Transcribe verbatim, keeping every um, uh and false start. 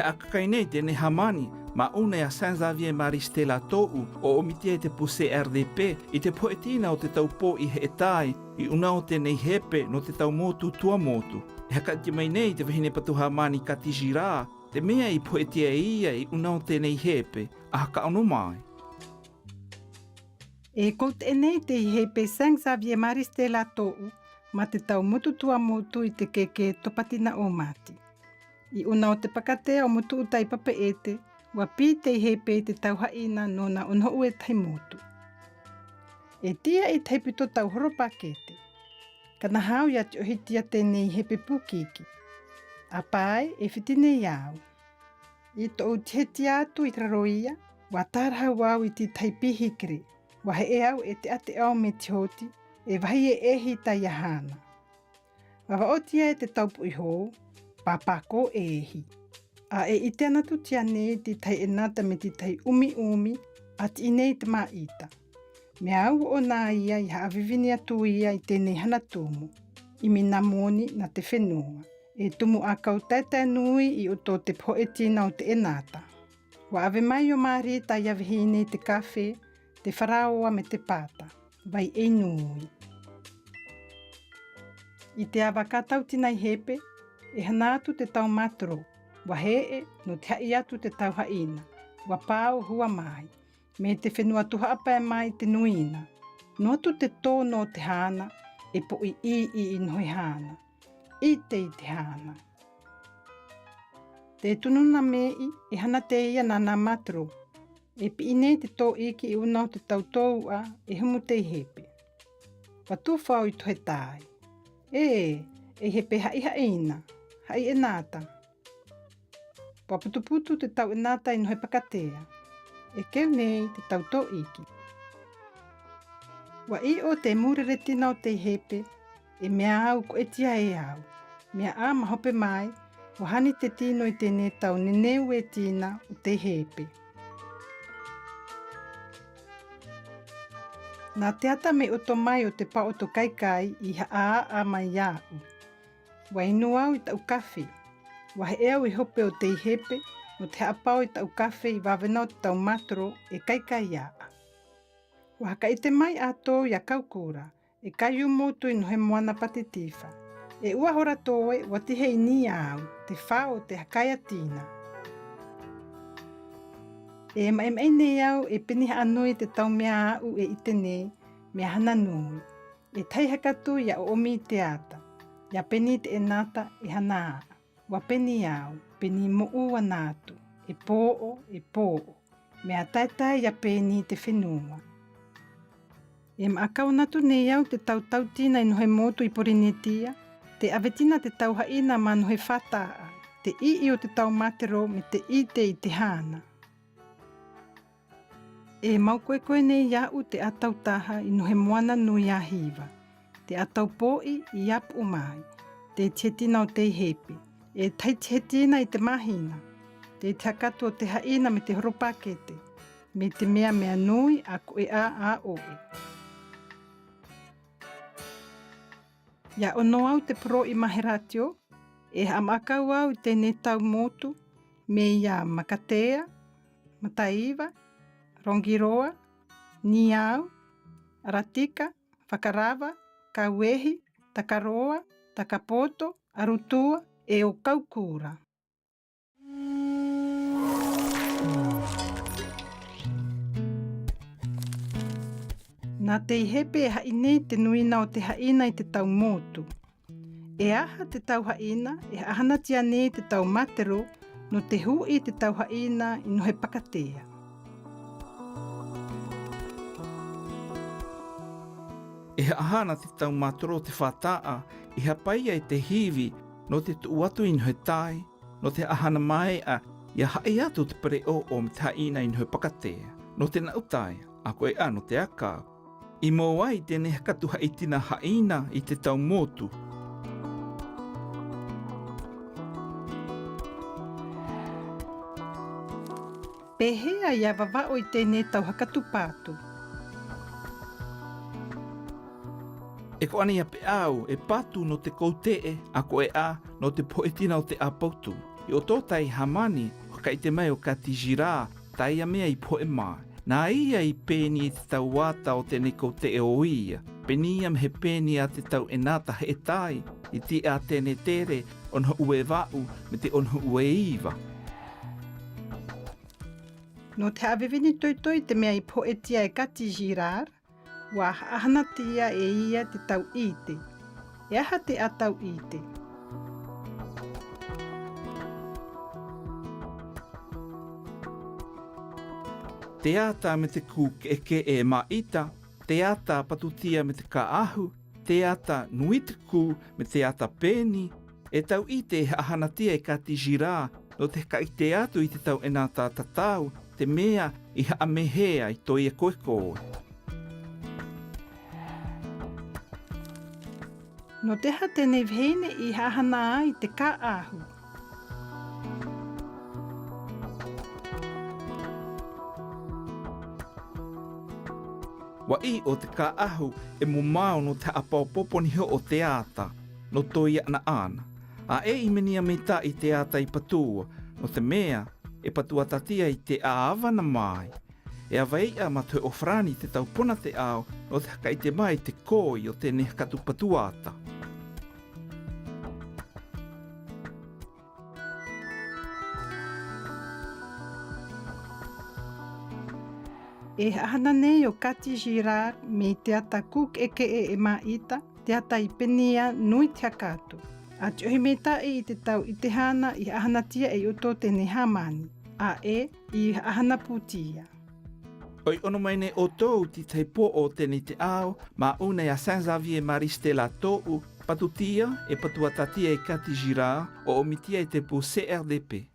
ʻAkakai nei teie hāmani, māʻona ia Saint Xavier Maris Stella Toʻu, ʻo ʻōmitia i te pū C R D P, i te pohe tina o te tau pō i Heʻetai, i ʻuna o teie hepe nō te tau motu tuamotu. E hakaʻite mai nei te vahine patu hāmani Cathy Girard, te mea i pohetia e ia i ʻuna o teie hepe, ʻa hakaʻono mai. E kouteʻe nei teie hepe Saint Xavier Maris Stella Toʻu, mā te tau motu tuamotu i te keke Topatina ʻo Mati. I ʻuna o te pakatea o Motuʻuta i Papeʻete, ʻua pī teie hepe i te tau haʻina nō nā ʻonohoʻu e tahi motu. E tīaʻi tahi pito tau horopakete. Kanahau ia tiʻohitia teie hepe pūkiki. ʻA pae, e fiti nei au. I tōʻu tihetia atu i raro ia, ʻua tārahu au i te tahi pīhikere. ʻUa heʻe au e teʻateʻa o Metihoti, e vāhi e ʻehi tā Iahana. ʻUa vaʻotia e te taupoʻi hou, pāpākō e ʻehi. ʻA e ʻite anaʻe atu tia nei te tahi ʻenata mai te tahi ʻumiʻumi, ʻa tiʻi nei te māʻita. Mea au ʻōna ia i haʻavivini atu ia i teie hana tumu, i Minamoni nā te fenua. E tumu ʻākau taetae nui i ʻoto te pohe tina o te ʻenata. ʻUa ʻave mai ʻo Marita ia vahine i te kafe, te faraoa me te pāta, vai ʻē nui. I te ava ka tau tina i hepe, e hana atu te tau mātoro, ʻua heʻe, nō te haʻi atu te tau haʻina, ʻua pāo hua mai, mai te fenua tuhaʻa pae mai te nuina. Noa atu te tō nō te hāna, e poʻi ʻīʻī i noho i hāna. ʻIte i te hāna. Te tunu nā meʻi, e hana teie nā nā mātoro. E piʻi nei te tō iki i ʻuna o te tau tōuʻa, e humu teie hepe. ʻUa tufa au i tohe tai. E, e hepe haʻihaʻina, haʻi ʻenata. ʻUa putuputu te tau ʻenata i noho e pakatea. E keu nei te tau tō iki. ʻUa ʻiʻo te mūrere tina o teie hepe, e mea au koʻetia e au. Mea ʻā ma hope mai, ʻua hani te tino i teie tau neneu e tina o teie hepe. Nā te ata mai ʻoto mai o te paʻoto kaikai i haʻaʻā mai iāʻu. ʻUa inu au i taʻu kafe. ʻUa heʻe au i hope o teie hepe, nō te haʻapao i taʻu kafe i vāvena o te tau mātoro e kaikai aʻa. ʻUa hakaʻite mai ʻātou ia Kaukura, e kaiū motu i noho e moana Patitifa. E ʻua hora toe, ʻua tihe i niʻa au, te fā o te hakaia tina. E maʻimaʻi nei au, e peni haʻanui te tau mea aʻu e ʻite nei, mea hana nui. E tahi hakatu ia ʻoʻomi i te ata. Ia peni te ʻenata, e hana aʻa. ʻUa peni au, peni moʻu ana atu. E pōʻo, e pōʻo. Mea taetae ia peni te fenua. E maʻa kau anaʻe atu nei au te tau tautina i noho e motu i Porinetia, te ʻave tina te tau haʻina mā noho e fātaʻa, te ʻiʻi o te tau mātoro me te ʻite i te hāna. E mau koekoe nei iāʻu te ʻatau taha i noho e moana nui a Hiva, te ʻatau pōʻi i apuʻu mai, te tihetina o teie hepe, e tahi tihetina i te māhina, te tiʻa katoa o te haʻina me te horopakete, me te mea mea nui a koʻe ʻā a ʻoe. Ia ono au te poroʻi mā he rātio, e haʻamaʻa kau au i teie tau motu, mai iā Makatea, Mataiva, Rongiroa, Niau, Aratika, Fakarava, Kauehi, Takaroa, Takapoto, Arutua, e ʻo Kaukura. Nā teie hepe e haʻi nei te nuina o te haʻina i te tau motu. E aha te tau haʻina, e haʻahanatia nei te tau mātoro, nō te huʻi i te tau haʻina i noho e pakatea. E haʻahana te tau mātoro te fātaʻa, i hapaia i te hivi, nō te tuʻu atu i noho e tai, nō te haʻahana māeʻa, ia haʻi atu te pereʻoʻo me te haʻina i noho e pakatea, nō te naʻu tai, a koʻe ʻā nō te ʻākau. I mō ai teie hakatu haʻitina haʻina i te tau motu. Pēhea ia vavaʻo i teie tau hakatu pātū? E koʻana ia peʻa au, e pātū nō te kouteʻe, a koʻe ʻā, nō te pohetina o te ʻāpautu. I ʻō tō tai hāmani, ʻua hakaʻite mai ʻo Kati Gira, tā ia mea i pohe mai. Nā ia i pēni i te tau ata o teie nei kōteʻe ʻo ia. Pēni ia mea he pēni a te tau ʻenata heʻetai, i te ʻātene tere, ʻonohu e vaʻu, me te ʻonohu e iva. Nō te haʻavivini toitoi te mea i pohetia e Kati Gira, ʻua haʻahanatia e ia te tau ʻite. E aha te ʻatau ʻite? Te ata me te kū keʻekeʻe e māʻita, te ata patutia me te kāʻahu, te ata nui te kū me te ata pēni, e tau ʻite e haʻahanatia e Kati Gira, nō te hakaʻite atu i te tau ʻenata tatau, te mea i haʻamehea i tō ia koekoe. Nō te aha teie vahine i haʻahana ai te kāʻahu? ʻUa ʻī ʻo te kāʻahu e momao nō te haʻapaopōponi hoʻo te ata, nō tō ia ʻanaʻana. ʻA ʻē i menia maitaʻi te ata i patua, nō te mea, e patuatatia i te ʻāvana mai. E ʻaveiʻa ma te hōʻē ʻōfarani te tau pona te ao, nō te hakaʻite mai te koi o teie hakatu patuata. E haʻahana nei ʻo Kati Gira mai te ata kū keʻekeʻe e māʻita, te ata i pēni ia nui te hakatu. ʻA tiʻohi maitaʻi i te tau ʻitehana i haʻahanatia e ʻoutou teie hāmani. ʻA ʻē, i haʻahana pūtia. ʻOi ʻono mai nei ʻoutou i te tahi pō o teie te ao, māʻu nei a Saint Xavier Maris Stella tōʻu, patutia, e patuatatia e Kati Gira, ʻoʻomitia i te pū C R D P.